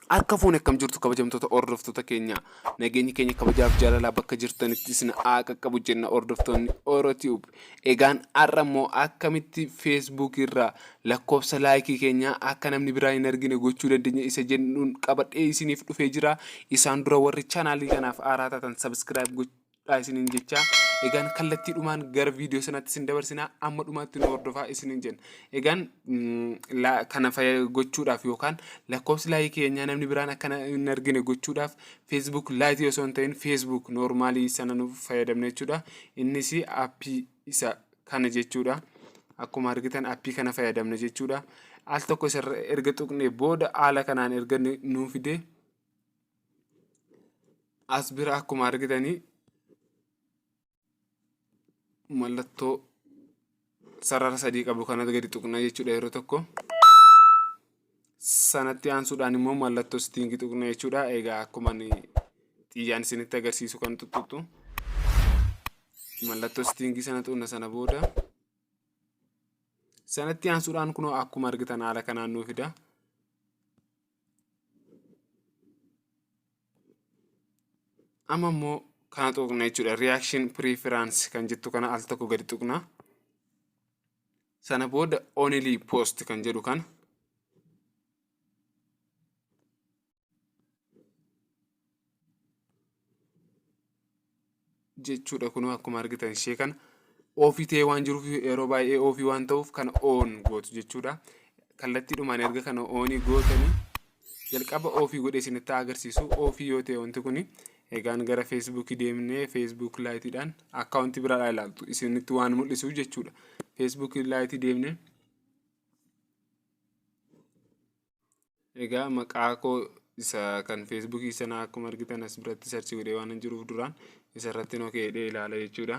Harka fuune akkam jirtu kabajamtoota hordoftoota keenya? Nageenyi keenya kabajaaf jaalalaa bakka jirtanitti isin haa qaqqabu jenna hordoftoonni OroTube. Egaan har'a immoo akkamitti Facebook irraa lakkoofsa laayikii keenyaa akka namni biraa hin argine gochuu dandeenya isa jennuun qabadhee isiniif dhufee jira. Isaan dura warri chaanaalii kanaaf haaraa taatan subscribe godhaa isiniin jechaa. Egaan kallattiidhumaan gara viidiyoo sanaatti isin dabarsinaa, amma dhumaatti nu hordofaa isiniin jenna. Egaan kana gochuudhaaf yookaan lakkoofsi laayikii keenyaa namni biraan akka hin argine gochuudhaaf Facebook laayitii osoo hin ta'in Facebook noormaalii sana nu fayyadamna jechuudha. Innis aappii isa kana jechuudha. Akkuma argitan aappii kana fayyadamna jechuudha. Al tokko isarra erga tuqnee booda haala kanaan erga nuu fide as bira akkuma argitanii mallattoo sarara sadii qabu kanatti gadi tuqna jechuudha yeroo tokko. Sanatti aansuudhaan immoo mallattoo sitiingii tuqna jechuudha. Egaa akkuma ani xiyyaan isinitti agarsiisu kan tuttuqxu. Mallattoo sitiingii sana tuqna sana booda. Sanatti aansuudhaan kunoo akkuma argitan haala kanaan nuu fida. Amma immoo kana tuqna jechuudha. Reaction preference kan jettu kana al tokko gadi tuqna. Sana booda only post kan jedhu kana jechuudha. Kunoo akkuma argitan ishee kana oofii ta'ee waan jiruuf, yeroo baay'ee oofii waan ta'uuf kana oon gootu jechuudha. Kallattiidhumaan erga kana oonii gootanii, jalqaba oofii godhee isinitti agarsiisu. Oofii yoo ta'e wanti kuni, egaan gara feesbuukii deemnee Facebook laayitiidhaan akkaawuntii biraadhaa ilaaltu isinitti waan mul'isu jechuudha. Feesbuukii laayitii deemnee, egaa maqaa koo isa kan feesbuukii sanaa akkuma argitan as biratti sarchi godhee waan hin jiruuf duraan isa irratti noo keedhee ilaala jechuudha.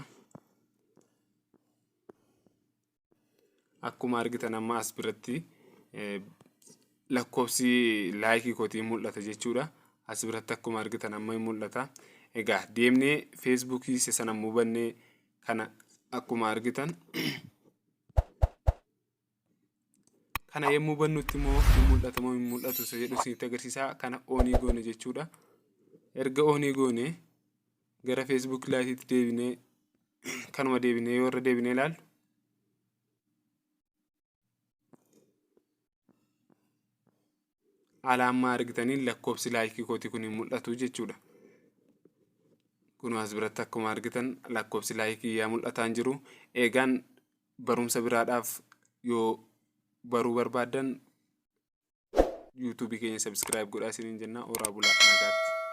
Akkuma argitan amma as biratti lakkoofsi laayikii kootii mul'ata jechuudha. As biratti akkuma argitan amma hin mul'ata. Egaa deemnee feesbuukii isa sana immoo bannee kana akkuma argitan kana yommuu bannutti immoo hin mul'ata moo hin mul'atu isa jedhu isinitti agarsiisa. Kana oonii goone jechuudha. Erga oonii goone gara Facebook laayitiitti deebinee, kanuma deebinee yoo irra deebinee ilaallu, haala ammaa argitaniin lakkoofsi laayikii kootii kun hin mul'atu jechuudha. Kun as biratti akkuma argitan lakkoofsi laayikii yaa mul'ataa hin jiru. Eegaan barumsa biraadhaaf yoo baruu barbaaddan yuutuubii keenya sabiskiraayib godhaa isiniin jenna. Horaa bulaa, nagaatti.